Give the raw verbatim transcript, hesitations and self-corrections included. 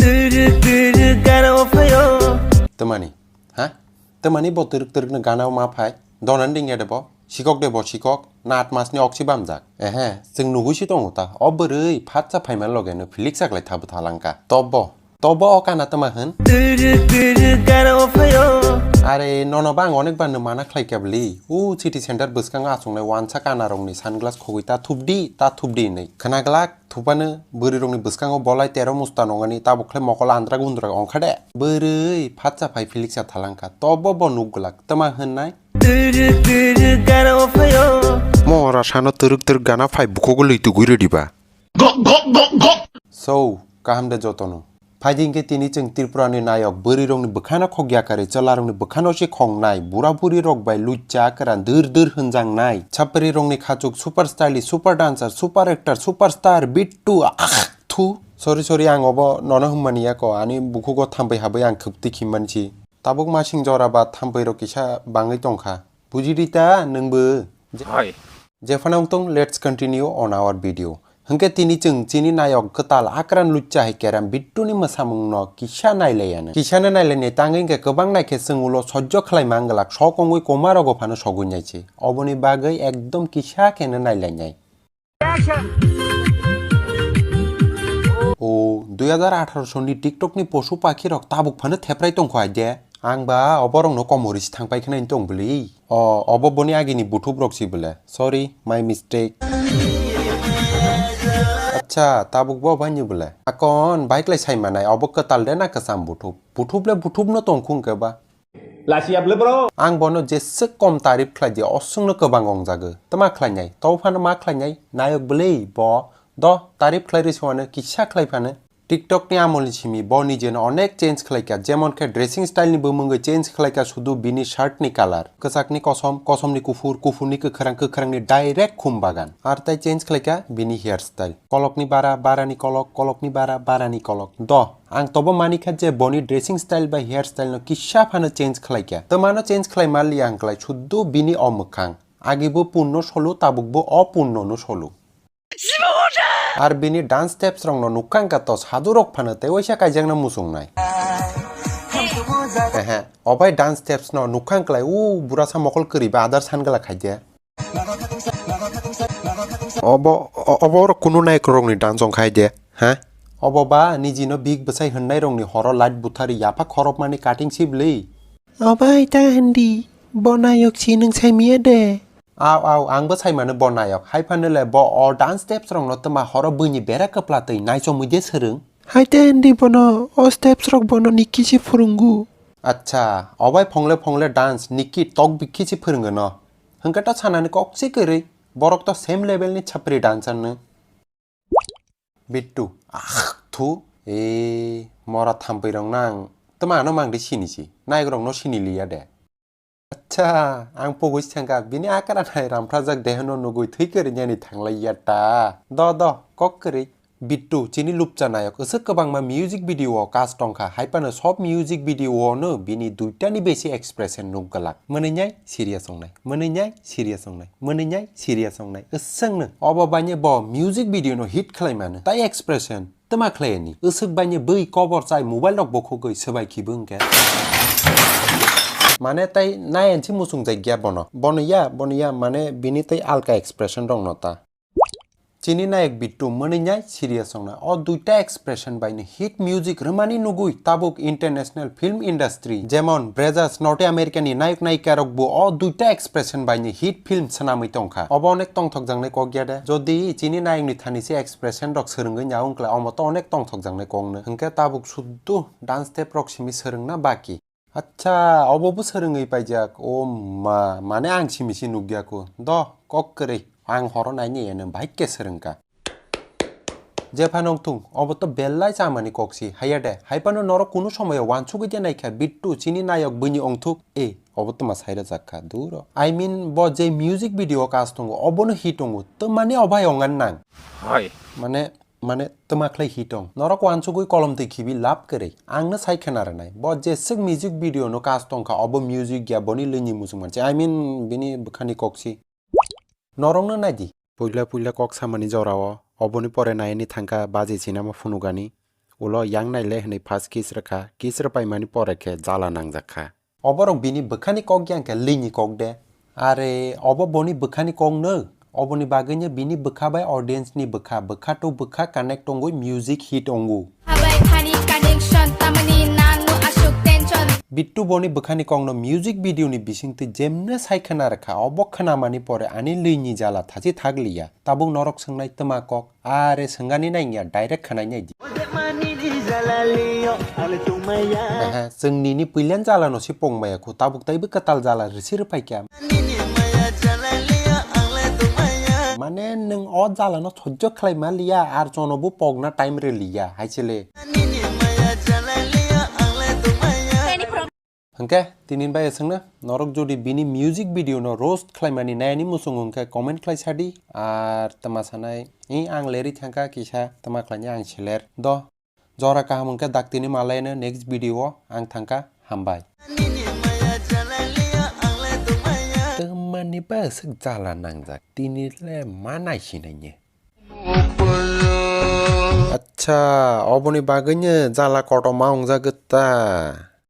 Twrwk twrwk gana o phaio. Twmani? Ha? Twmani bo twrwk twrwk no gana o ma phai? Donan ding ya de bo? Sikok de bo sikok? Na at mas ni oksi bamjak. Ehe, chwng nugui si tongo ta. O bwrwi phatsa phaima loge no philik chaklai thabu thalangka. Tobo. Tobo o kana twma hwn? Twrwk twrwk gana o phaio. Are nono bang onek bar no mana khlai kebli. U city center bwskango achungnai wansa kana rokni sunglass khogwi ta thupdi, ta thupdi hinwi. Khwnaglak. Thupano bwrwirokni bwskango bolai tero musta nongani, tabuk khlai mokol andrak undrak ongkha de. Bwrwi phatsa phai philiksa thalangkha, tobo bo nukglak, twma hwnnai? Twrwk twrwk gana o phaio. Mo ora sano twrwk twrwk gana phai bukhugo lwi tugwi rwdiba. Gok, gok, gok, gok. So, kaham de jotono? Phaidi hinkhe tini chwng Tripurani nayok bwrwirokni bwkhano khok yakarwi chwlarokni bwkhano se khongnai, bura burirok bai lucha kwran dur dur hwnjaknai, chaprirokni khachuk super stylish, super dancer, super actor, super star, bittu, ah, thu. Sorry, sorry, ang obo nono hwnmani yako, ani bukhugo thampui habwi ang khwptwi khimmani si. Tabuk masing jora ba thampui rok kisa bangwi tongkha. Bujidi ta nwngbo? Je-, Hai. Jephano wngtong, let's continue on our video. Hwnkhe tini chwng chini nayok kwtal Akran Lucha hai Keram Bittuni mwsamungno kisa nailaiyanw. Kisano nailainai tangwi hwnkhe kwbang naikhe chwng ulo sojjo khlai manglak, sok wngwi komarogo phano sogwi naisi. Oboni bagwi ekdom kisa kheno nailainai. O, dui hajar atharo soni TikTokni posu pakhirok tabuk phano theprai tongkho ai de. Ang ba oborokno komorwi si thangpai khna tong bwlwi. O, obo boni agini buthup rok si bwle. Sorry, my mistake. Acha, tabuk bo bai ni bwle. Akon bike lai sai manai, obo kwtal de na kwcham buthup? Buthup le buthup no tong khung khe ba. Lasi ya bwle bro. Ang bono jeswk kom tarif khlai di, oswk no kwbang ong jago. Tma khlai nai? Tau phano ma khlai nai? Nayok bwle bo. Do, tarif khlai rwi se wano kisa khlai phano. TikTok ni amol ni simi bo nijeno onek change khlaikha, jemon khe dressing style ni bumungwi change khlaikha sudu bini shirt ni colour, kwchak ni kosom, kosom ni kuphur, kuphur ni kwkhwrang, kwkhwrang ni direct khum bagan. Ar tai change khlaikha bini hair style, kolok ni bara, bara ni kolok, kolok ni bara, bara ni kolok. Do, ang tobo manikha je boni dressing style bai hair style no kisa phano change khlaikha. Twmano change khlai manliya hwnkhlai sudu bini o mwkhang. Agi bo punno solu, tabuk bo o punno no solu. Ar bini dance steps rok no nukha hwnkha to sadhu rok phano tei waisa kaijakna muchungnai. Ehe, obai dance steps no nukha hwnkhlai u burasa mokol kwrwi ba adar sangla khaide. Obo, o-, obo oro kunu naik rok ni dance ong khaide, ha? Obo ba niji no big bwsai hwnnai rok ni horo light buthari yapha khorop mani cutting sibli. Obai ta hindi, bo nayok si nwng sai miya de. Aw, aw, ang bo sai mano bo nayok. Hai phano le bo o dance steps rok no twma horo buini bera kwpla twi naichomwi de swrwng. Hai te hindi bono o steps rok bono Nikki se phwrwngo. Acha, obai phongle phongle dance Nikki tok bikhi se phwrwngo no. Hwnkhe to sanani kok se kwrwi. Borok to same level ni chapri dancer no. Bittu, ah, thu, e, mora thampui rok nang. Twma ano mang di sini si. Nayok rok no sini liya de. Acha, ang pogwi se thangkha, bini akara nai ramphra jak dehono nugwi thwi kwrwi yani thanglai ya ta. Do, do, kok kwrwi. Bittu, chini lupcha nayok, aswk kwbangma music video o cast tongkha, hai phano sob music video o no bini duita ni besi expression nuk gwlak. Mwnwi nai serious wngnai, mwnwi nai serious wngnai, mwnwi nai serious wngnai. Aswk no, obo baine bo music video no hit khlai mano, tai expression. Twma khlai ani. Aswk baine bwi kobor chai mobile rok bokhogwi swbai khibo hwnkhe. Mane tai nayan si muchung jak ya bono. Bono ya, bono ya, mane bini tai alka expression rok no ta. Chini nayok Bittu mwnwi nai serious wngnai. O duita expression baine hit music rwmani nugwi tabuk international film industry, jemon Brazzers, North America ni nayok nayika rok bo o duita expression baine hit film swnamwi tongkha. Obo onek tongthokjaknai kok ya de. Jodi chini nayokni thani se expression rok swrwngwi ya wngkla, omo to onek tongthokjaknai kokno. Hwnkhe tabuk suddu dance step rok simi swrwngna baki. Acha, obo bo swrwngwi paijak. O ma, mane ang simi se nukya kho. Do, kok kwrwi. Ang horo naini eno bike khe swrwngkha. Jephano wngthung, obo to belai chamani kok si, haiya de. Hai phano norok kunu somoyo wansugwi de naikha, Bittu chini nayok bwini wngthuk. E, obo twma sai rwjak kha, duro. I mean, bo je music video o cast tongo, obono hit tongo, twmani obai ongani nang. Hai. Mane, mane, twma khlai hit tong. Norok wansugwi kolom twi khibi lab kwrwi. Angno sai khna rwnai. Bo jeswk music video no cast tongkha, obo music ya boni lini muchung manse. I mean, bini bwkhani kok si. Norokno naidi. Puila puila kok samani jorao, oboni pore nayani thangkha baji sinama phunukani. Ulo yang nai le hwnwi first kiss rwkha, kiss rwpaimani pore khe jala nangjak kha. Oborok bini bwkhani kok yang khe lini kok de. Are obo boni bwkhani kok no? Oboni bagwino bini bwkha bai audience ni bwkha, bwkha to bwkha connect tongo, music hit ongo. Habai thani connection, tamani nanu asuk tension. Bittu boni bwkhani kokno music video ni bisingtwi jemne sai khna rwkha, obo khnamani pore ani lini jala thachi thak liya. Tabuk norok swngnai twma kok, are swngani nangya, direct khwnai nai di. Aha, chwng nini puilan jala no si pong maya khu, tabuk taibo kwtal jala rwsi rwphai kha. Mane nwng o jala no sojjo khlai ma liya, ar chono bo pokna time rw liya, hai se le. Hwnkhe tini bai swngna norok jodi bini music video no roast khlaimani nayani muchung hwnkhe comment khlai sadi, ar twma sanai, "I ang leri thangkha kisa twma khlaini ang seler." Do jora kaham hwnkhe daktini malaino next video o ang thangkha, hambai. Twmani ba swk jala nangjak, tini le ma naisinai ni. Acha, oboni bagwino jala kotorma wngjak ta.